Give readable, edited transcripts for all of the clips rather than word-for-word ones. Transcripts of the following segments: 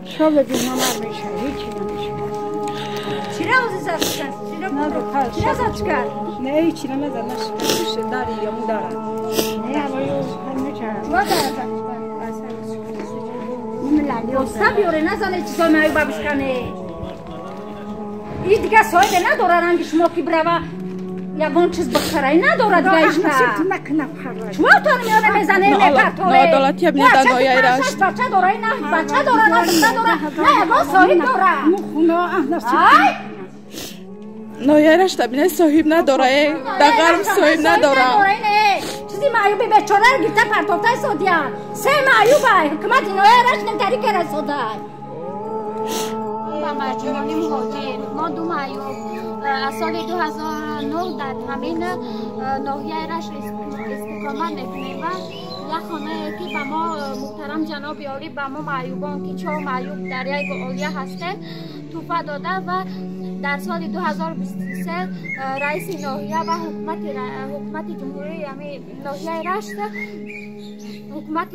شو بیمار میشه هیچی نمیشه. چرا زد چرا زد کرد؟ نه هیچی نزد نشه داری یا مو دارم. نه نه بیاره نزنه چیزای معیوب بشکنه. این دیگه صاحب نداره رنگ شما که بروه یگان چیز بخره نداره دیگه ایشتا. شما تو میاره میزنه میپرتوه. ناعدالتی ابن دنیای رشت. بچه داره نه بچه داره نه دختر داره نه یگان صاحب داره. نایای رشت ابن صاحب نداره در غرب صاحب نداره. چیزی معیوبی بیچاره رو گرفته پرتوفته سودیان سه معیوبه حکومت نایای رشت نمتری کرده سوده. با مجموعه مهاجر ما دو معیوب از سال 2009 در همین ناحیه رشت استقامت میکنیم و یک خانه که به ما محترم جناب عالی به ما معیوبان که 4 معیوب در یک عالیه هستند تحفه داده و در سال 2023 رئیس ناحیه و حکومت جمهوری ناحیه رشت حکومت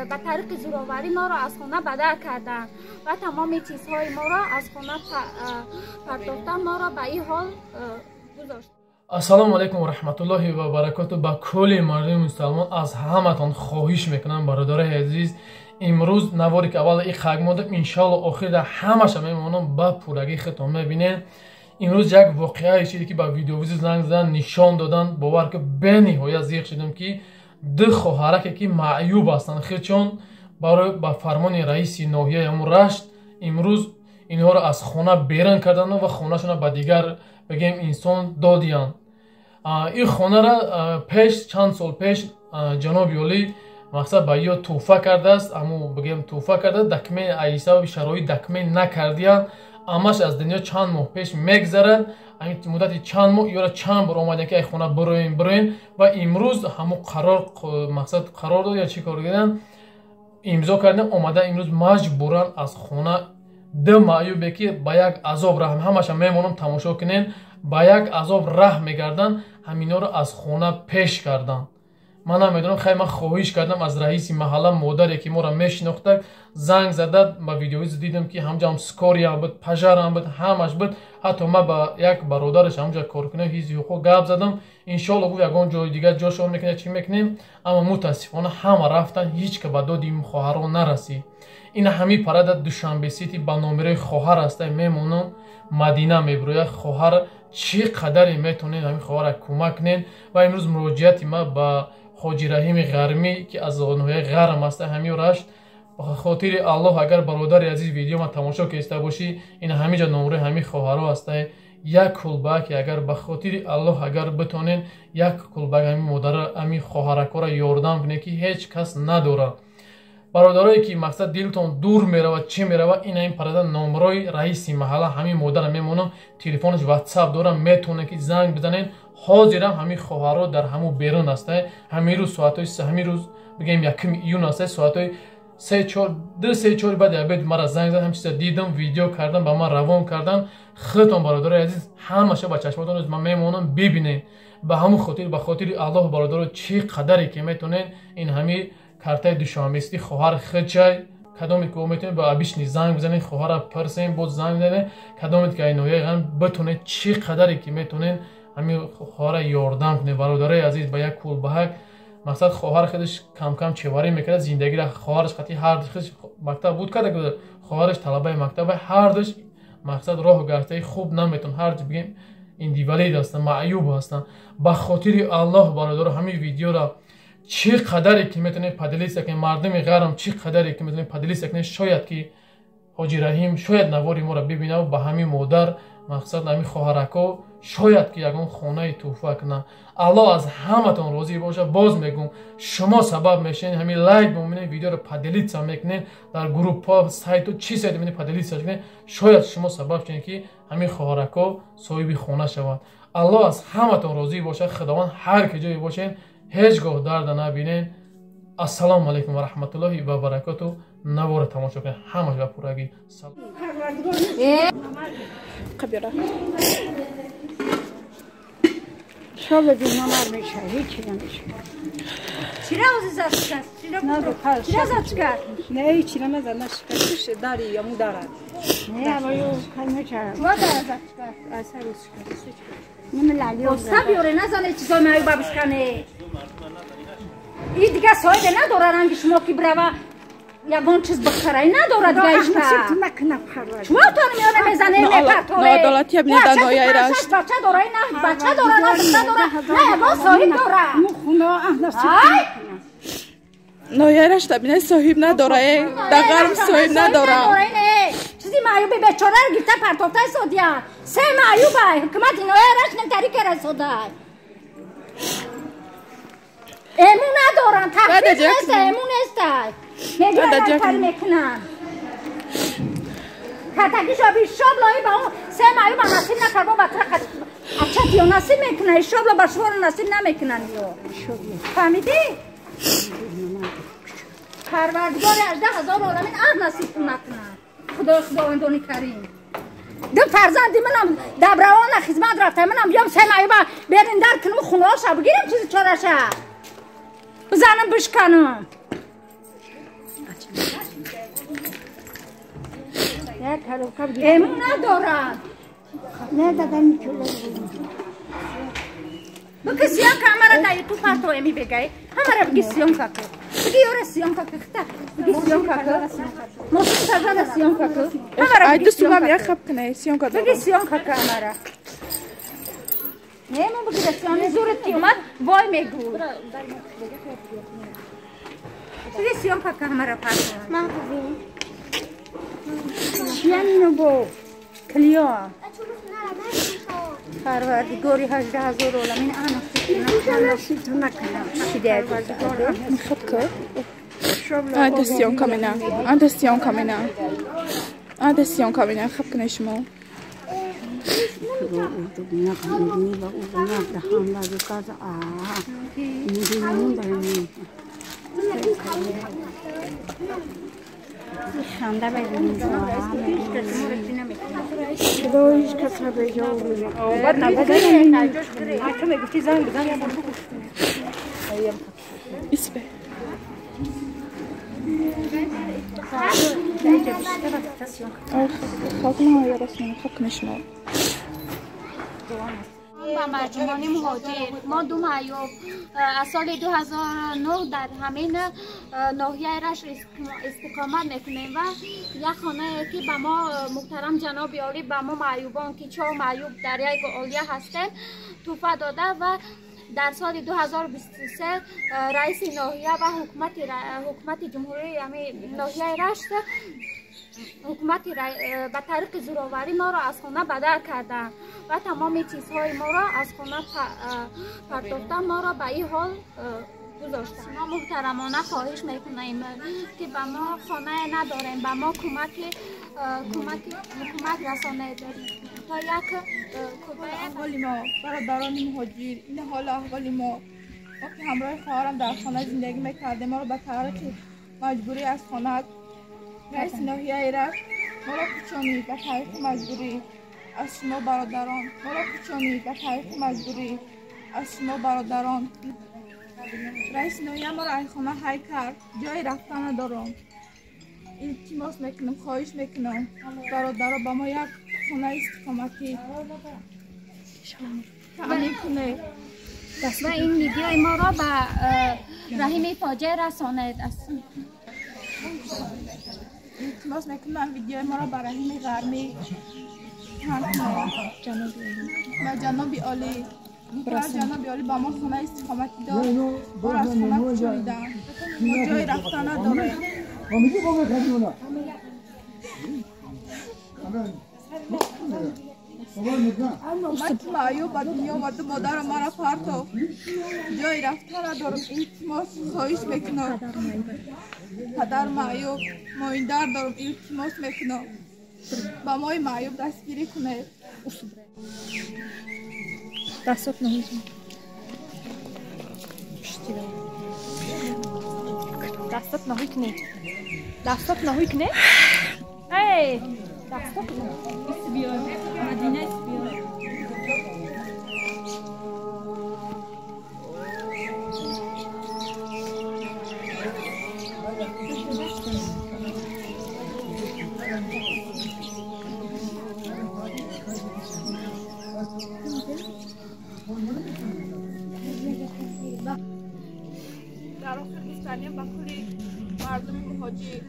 به طریق زورآوری ما را از خانه بدر کردند و تمام چیزهای ما را از خانه پرداختن ما را به این حال گذاشت. السلام علیکم و رحمت الله و برکاته. به کل مردم مسلمان از همتان خواهش میکنم برادرای عزیز، امروز نواری که اول این خاک ماندم انشالله آخر در همش میمونم با پورگی خودتون میبینین. امروز یک واقعه شده که با ویدیو زنگ زدن نشان دادن، باور که بنهایت زیق شدم که دو خواهرک که معیوب هستند خودشون برای با فرمان رئیس ناحیه همون رشت امروز اینها را از خانه بیرون کردن و خانه‌شون به دیگر بگیم انسان دادیان. این خانه را پیش چند سال پیش جناب یولی مقصد با یا توفه کرده است، امو بگیم توفه کرده دکمه ایسا و شرایط دکمه نکردیان، اماش از دنیا چند ماه پیش میگذرد. همین مدت چند ماه یارا چند بار اومدن که ای خونه بروین بروین و امروز همو قرار مقصد قرار داد یا چی کار کردن امضا کردن اومده امروز مجبورن از خونه دو معیوبه که با یک عذاب رحم همش میمونم تماشا کنین با یک عذاب راه میگردن همینا رو از خونه پیش کردن. من نمیدونم، خیلی من خواهش کردم از رئیس محله مادری که ما را میشناخته زنگ زده با ویدیویی دیدم که همجا هم سکوری هم بود پژر هم بود همش بود، حتی من با یک برادرش همجا کار کنه هیچ حقوق گپ زدم انشالله گفت یگان جای دیگه جاشون میکنه چی میکنیم، اما متاسفانه همه رفتن هیچ که به داد این خواهران نرسید. این همی پرده دوشنبه سیتی با نمره خواهر هسته میمونم مدینه میبروید خواهر چی قدری میتونین همین خواهر کمک کنین. و امروز مراجعت ما با حاجی رحیم غرمی که از ناحیه غرم است همین رشت، به خاطر الله اگر برادر عزیز ویدیو ما تماشا کرده باشی این همینجا نمره همین خواهرها هست یک کلبک اگر به خاطر الله اگر بتونین یک کلبک همین مادر همین خواهرکا را یاردم کنه که هیچ کس نداره. برادرایی که مقصد دلتون دور میرود چی میرود این این پرده نمرای رئیس محله همین مادر میمونم تلفنش واتساپ دارم میتونه که زنگ بزنین. حاضرم همین خواهرها در همو بیرون است همین روز ساعتای همین روز بگیم یکم ایون است ساعتای 3 4 2 3 4 بعد ابد مرا زنگ زد هم چیز دیدم ویدیو کردم به من روان کردن. خودتون برادرای عزیز همشه با چشماتون من میمونم ببینین. به همون خاطر به خاطر الله برادرها چی قدری که میتونین این همین کارتای دوشنبه سیتی خواهر خدچای کدومی که میتونید با ابیش زنگ بزنین خواهر پرسین بود زنگ بزنین کدومی که این نوعی غم بتونه چی قدری که میتونین همین خواهر یاردم کنه. برادرای عزیز با یک کول بهک مقصد خواهر خودش کم کم چواری میکرد زندگی را خواهرش قطعی هر خودش مکتب بود کرده خواهرش طلبه مکتب هر دوش مقصد راه گرفته خوب نمیتون هر دو بگیم ایندیوالید هستن معیوب هستن. به خاطر الله برادر همین ویدیو را چی قدری که میتونه поделиться کنه مردم غرم چی قدری که میتونه поделиться کنه شاید که حاجی رحیم شاید نواری ما را ببینه و به همین مادر مقصد همین خواهرکا شاید که یگان خانه توفه کنه. الله از همتون راضی باشه. باز میگم شما سبب میشین همین لایک بمونین ویدیو رو поделиться میکنین در گروپ ها سایت و چی سایت میتونین поделиться کنین شاید شما سبب شین که همین خواهرکا صاحب خانه شوند. الله از همتون راضی باشه. خداوند هر کجایی باشین هیچگاه درد نبینین. السلام علیکم و رحمت الله و برکاته. نوار تماشا کنین همش به پورگی. سلام. شغل بیمار میشه هیچی نمیشه. چرا زد شکست؟ چرا زد شکست؟ نه هیچی نزد نشکست. داری یا مو دارد. نه اما یو کلمه چرا؟ چرا داره زد شکست؟ اثر شکست. نمی‌لالی. اوستا بیاره نزنه چیزای معیوب بشکنه. این دیگه صاحب نداره رنگ شما که بروا یگان چیز بخره ندارد گایشتا. چما تو میانه میزنه میپرتوه. ناعدالتی ابنی در ناحیه رشت. بچه داره نه بچه داره نه دختر داره نه یگان صاحب داره. ناحیه رشت ابنی صاحب نداره در غرب صاحب نداره. چیزی معیوبی بیچاره رو گرفته پرتوفته سودیان. سه معیوبه حکومت ناحیه رشت نمیتری که رسوده. امو ندارن تخفیف نیست امو نیست. میگن کاری میکنن کتگیش آبی شاب لایی با اون سه معیوب نصیب نکرد با بطرق اچت یا نصیب میکنه شاب لا بر شما رو نصیب نمیکنن یا فهمیدی؟ پروردگار 18,000 عالمین اه نصیب نکنن خدا خداوندان کریم. دو فرزندی منم دبروان خدمت رفته منم بیام سه معیوب برین در کنم خونه هاشا بگیرم چیزی چارشه بزنم بشکنم. امو ندارد. نه دادم چلو. بگی سیان که همه را در یوتیوب پرتو امی بگی همه را بگی سیان که بگی یاره سیان که خطه بگی سیان که موسیقی سرزد سیان که همه را بگی سیان که بگی سیان که همه را نه من بگی سیان زورت که اومد وای میگو بگی سیان که همه را پرتو چیان اینو با کلیا پروردگاری 18,000 عالمین Attention kamina, attention kamina, attention kamina, خب کنه شما. اسبه با مردمان مهاجر ما دو معیوب از سال 2009 در همین ناحیه رشت استقامت میکنیم و یک خانه که به ما محترم جناب عالی به ما معیوبان که 4 معیوب در یک عالیه هستند تحفه داده و در سال 2023 رئیس ناحیه و حکومت جمهوری ناحیه رشت حکومت به طریق زورآوری ما را از خانه بدر کردند و تمام چیزهای ما را از خانه پرداختن، ما را به این حال گذاشتند. ما محترمانه خواهش میکنیم که به ما خانه نداریم، به ما کمک رسانید تا یک احوال ما برادران مهاجر، این حال احوال ما. ما که همراه خواهرم در خانه زندگی میکردیم، ما را به طریق مجبوری از خانه رئیس ناحیه رشت ما را کوچانید به طریق مجبوری از شما برادران، ما را کوچانید به طریق مجبوری از شما برادران. رئیس ناحیه ما را از خانه هی کرد، جای رفتن ندارم. التماس میکنم، خواهش میکنم برادرها با ما یک خانه استقامتی تأمین کنه و این ویدیوی ما را به رحیم فاجعه رسانید. التماس میکنم ویدیوی ما را به رحیم غرمی و جناب عالی، جناب عالی با ما خانه استقامتی داد، ما را از خانه کوچانیدن، ما جای رفتن نداریم. من که معیوب به دنیا آمده، مادرم مرا پرتاب، جای رفتن ندارم. التماس خواهش میکنم، پدر معیوب مایندر دارم، التماس میکنم با مای معیوب دستگیری کنه. دستات نهی دستات نهی کنه، دستات نهی کنه. ای دستات اسبیار مدینه اسبیار. Гуфтанем ба кулли мардуми муҳоҷир,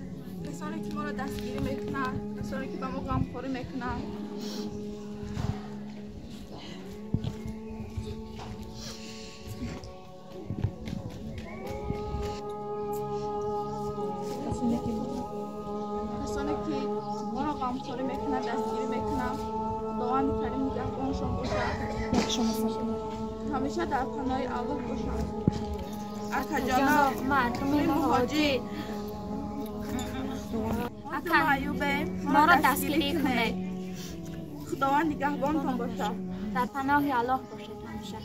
касоне ки моро дастгирӣ мекунанд, касоне ки ба мо ғамхорӣ мекунанд. Касоне ки моро ғамхорӣ мекунанд, дастгирӣ мекунанд, Худованди Карим нигаҳбоншон бошад, ҳамеша дар паноҳи Аллоҳ бошанд. Акаҷоно, мардуми муҳоҷир, моро дастгирӣ кунед, Худованд нигаҳбонтон бошад, дар паноҳи Аллоҳ бошед ҳамеша.